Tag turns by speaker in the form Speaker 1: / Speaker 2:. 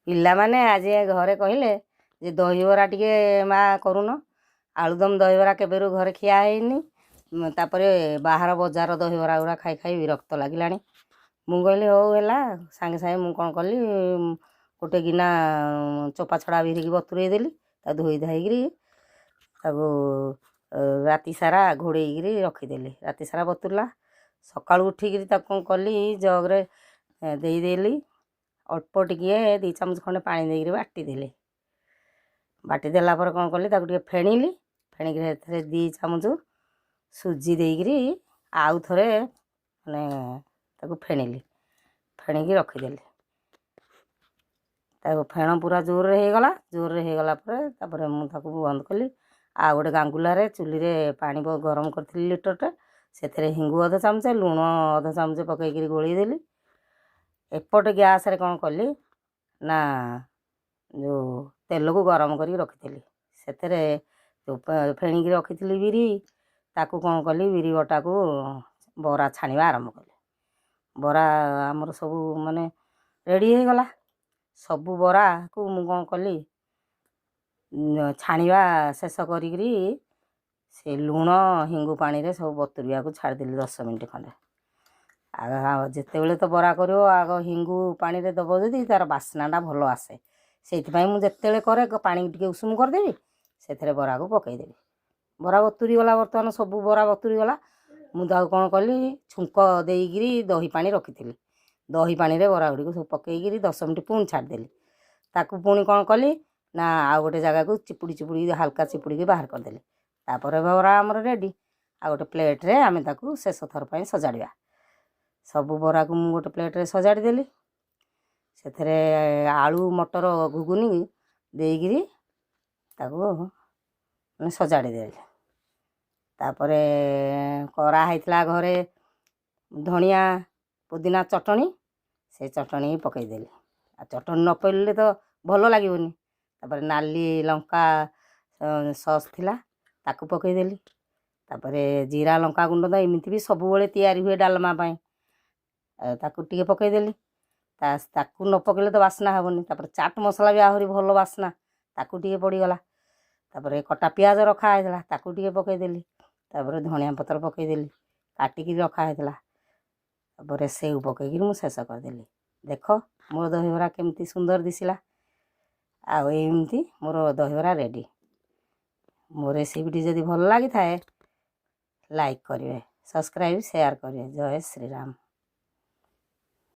Speaker 1: ପିଲାମାନେ ଆଜି ଘରେ କହିଲେ ଯେ ଦହିବରା ଟିକେ ମା କରୁନ। ଆଳୁଦମ ଦହିବରା କେବେରୁ ଘରେ ଖିଆ ହେଇନି। ତାପରେ ବାହାର ବଜାର ଦହିବରା ଗୁଡ଼ା ଖାଇ ଖାଇ ବିରକ୍ତ ଲାଗିଲାଣି। ମୁଁ କହିଲି ହଉ ହେଲା। ସାଙ୍ଗେ ସାଙ୍ଗେ ମୁଁ କ'ଣ କଲି, ଗୋଟେ ଗିନା ଚୋପା ଛଡ଼ା ବିରିକି ବତୁରେଇ ଦେଲି। ତାକୁ ଧୋଇ ଧାଇକିରି ତାକୁ ରାତି ସାରା ଘୋଡ଼େଇକିରି ରଖିଦେଲି। ରାତି ସାରା ବତୁରିଲା। ସକାଳୁ ଉଠିକିରି ତାକୁ କ'ଣ କଲି, ଜଗ୍ରେ ଦେଇଦେଲି। ଅଳ୍ପ ଟିକିଏ 2 ଚାମଚ ଖଣ୍ଡେ ପାଣି ଦେଇକିରି ବାଟିଦେଲି। ବାଟି ଦେଲା ପରେ କ'ଣ କଲି, ତାକୁ ଟିକେ ଫେଣିଲି। ଫେଣିକିରି ସେଥିରେ 2 ଚାମଚ ସୁଜି ଦେଇକିରି ଆଉ ଥରେ ମାନେ ତାକୁ ଫେଣିଲି। ଫେଣିକି ରଖିଦେଲି। ତାକୁ ଫେଣ ପୁରା ଜୋରରେ ହେଇଗଲା। ଜୋରରେ ହେଇଗଲା ପରେ ତାପରେ ମୁଁ ତାକୁ ବନ୍ଦ କଲି। ଆଉ ଗୋଟେ ଗାଙ୍ଗୁଲାରେ ଚୁଲିରେ ପାଣି ଗରମ କରିଥିଲି ଲିଟରଟେ। ସେଥିରେ ହିଙ୍ଗୁ ଅଧ ଚାମଚ, ଲୁଣ ଅଧ ଚାମଚ ପକାଇକିରି ଗୋଳେଇ ଦେଲି। ଏପଟେ ଗ୍ୟାସ୍ରେ କ'ଣ କଲି ନା, ଯେଉଁ ତେଲକୁ ଗରମ କରିକି ରଖିଥିଲି, ସେଥିରେ ଯେଉଁ ଫେଣିକି ରଖିଥିଲି ବିରି, ତାକୁ କ'ଣ କଲି, ବିରି ବଟାକୁ ବରା ଛାଣିବା ଆରମ୍ଭ କଲି। ବରା ଆମର ସବୁ ମାନେ ରେଡ଼ି ହେଇଗଲା। ସବୁ ବରାକୁ ମୁଁ କ'ଣ କଲି, ଛାଣିବା ଶେଷ କରିକିରି ସେ ଲୁଣ ହିଙ୍ଗୁ ପାଣିରେ ସବୁ ବତୁରିବାକୁ ଛାଡ଼ିଦେଲି 10 ମିନିଟ୍ ଖଣ୍ଡେ। ଆଉ ଯେତେବେଳେ ତ ବରା କରିବ, ଆଗ ହିଙ୍ଗୁ ପାଣିରେ ଦେବ ଯଦି ତା'ର ବାସ୍ନାଟା ଭଲ ଆସେ। ସେଇଥିପାଇଁ ମୁଁ ଯେତେବେଳେ କରେ, ପାଣି ଟିକେ ଉଷୁମ କରିଦେବି, ସେଥିରେ ବରାକୁ ପକାଇଦେବି। ବରା ବତୁରି ଗଲା। ବର୍ତ୍ତମାନ ସବୁ ବରା ବତୁରି ଗଲା। ମୁଁ ତାକୁ କ'ଣ କଲି, ଛୁଙ୍କ ଦେଇକିରି ଦହି ପାଣି ରଖିଥିଲି। ଦହି ପାଣିରେ ବରା ଗୁଡ଼ିକୁ ସବୁ ପକାଇକିରି 10 ମିନିଟ୍ ପୁଣି ଛାଡ଼ିଦେଲି। ତାକୁ ପୁଣି କ'ଣ କଲି ନା, ଆଉ ଗୋଟେ ଜାଗାକୁ ଚିପୁଡ଼ି ଚିପୁଡ଼ି, ହାଲକା ଚିପୁଡ଼ିକି ବାହାର କରିଦେଲି। ତାପରେ ବରା ଆମର ରେଡ଼ି। ଆଉ ଗୋଟେ ପ୍ଲେଟ୍ରେ ଆମେ ତାକୁ ଶେଷ ଥର ପାଇଁ ସଜାଡ଼ିବା। ସବୁ ବରାକୁ ମୁଁ ଗୋଟେ ପ୍ଲେଟ୍ରେ ସଜାଡ଼ି ଦେଲି। ସେଥିରେ ଆଳୁ ମଟର ଘୁଗୁନି ଦେଇକିରି ତାକୁ ମାନେ ସଜାଡ଼ି ଦେଲି। ତାପରେ କରାହେଇଥିଲା ଘରେ ଧଣିଆ ପୁଦିନା ଚଟଣି, ସେ ଚଟଣି ପକାଇଦେଲି। ଆଉ ଚଟଣି ନ ପଡ଼ିଲେ ତ ଭଲ ଲାଗିବନି। ତାପରେ ନାଲି ଲଙ୍କା ସସ୍ ଥିଲା, ତାକୁ ପକାଇଦେଲି। ତାପରେ ଜିରା ଲଙ୍କା ଗୁଣ୍ଡ ତ ଏମିତି ବି ସବୁବେଳେ ତିଆରି ହୁଏ ଡାଲମା ପାଇଁ, ତାକୁ ଟିକେ ପକାଇଦେଲି। ତାକୁ ନ ପକାଇଲେ ତ ବାସ୍ନା ହେବନି। ତାପରେ ଚାଟ୍ ମସଲା ବି ଆହୁରି ଭଲ ବାସ୍ନା, ତାକୁ ଟିକେ ପଡ଼ିଗଲା। ତାପରେ କଟା ପିଆଜ ରଖା ହେଇଥିଲା, ତାକୁ ଟିକେ ପକାଇଦେଲି। ତାପରେ ଧଣିଆ ପତ୍ର ପକାଇଦେଲି, କାଟିକିରି ରଖା ହେଇଥିଲା। ତାପରେ ସେଉ ପକାଇକିରି ମୁଁ ଶେଷ କରିଦେଲି। ଦେଖ, ମୋର ଦହିବରା କେମିତି ସୁନ୍ଦର ଦିଶିଲା। ଆଉ ଏମିତି ମୋର ଦହିବରା ରେଡ଼ି। ମୋ ରେସିପିଟି ଯଦି ଭଲ ଲାଗିଥାଏ, ଲାଇକ୍ କରିବେ, ସବସ୍କ୍ରାଇବ୍, ସେୟାର କରିବେ। ଜୟ ଶ୍ରୀରାମ।